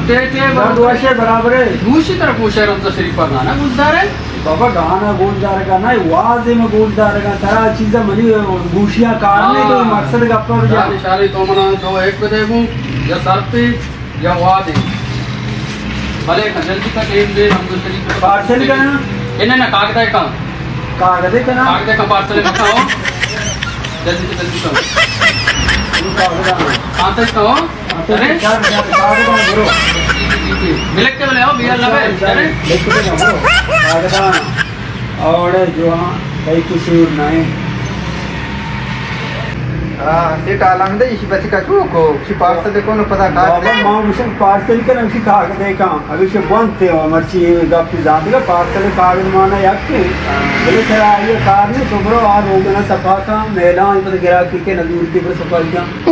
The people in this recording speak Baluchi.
ٹے ٹے دو دوشے برابر ہے۔ گوشی ترا گوشے رمضان شریف پر گانا گوشدار ہے۔ بابا گانا گوشدار کا نہ، واز میں گوشدار کا، ترا چیزا منی گوشیاں کارنے تو ہاں۔ مقصد گپا بجا۔ شاری شاری تو منا دو ایک بدے گو، یا سرتی یا وادی۔ بھلے جلدی کا ٹیم دے، رمضان شریف پر پارسل کرنا؟ انہیں نہ کاغذ ہے کا؟ کاغذ ہے کا نا؟ کاغذ ہے کا پارسل ہے کا ہو؟ جلدی سے جلدی کرو۔ کاغذ ہے۔ کہاں تک کا ہو؟ ارے؟ ملک کے بولے ہو، بی آر لگے۔ ارے؟ اور جو ہاں، کئی قصور نہیں۔ ہاں، سیٹ عالم دے، اسی بچ کا چوکو، اسی پارسل کو نہ پتا کار بابا، دے۔ ماں مشن پارسل کر، اسی کاغذ دے کا، ابھی سے بند تے ہو، مرچی گپ کی زیادہ پارسل کاغذ مانا یک کے۔ ہاں۔ بولے ترا یہ کار نہیں، تو برو، آ روگنا صفا کا، میلان پر گرا کی کے نزور کی پر صفائی کا۔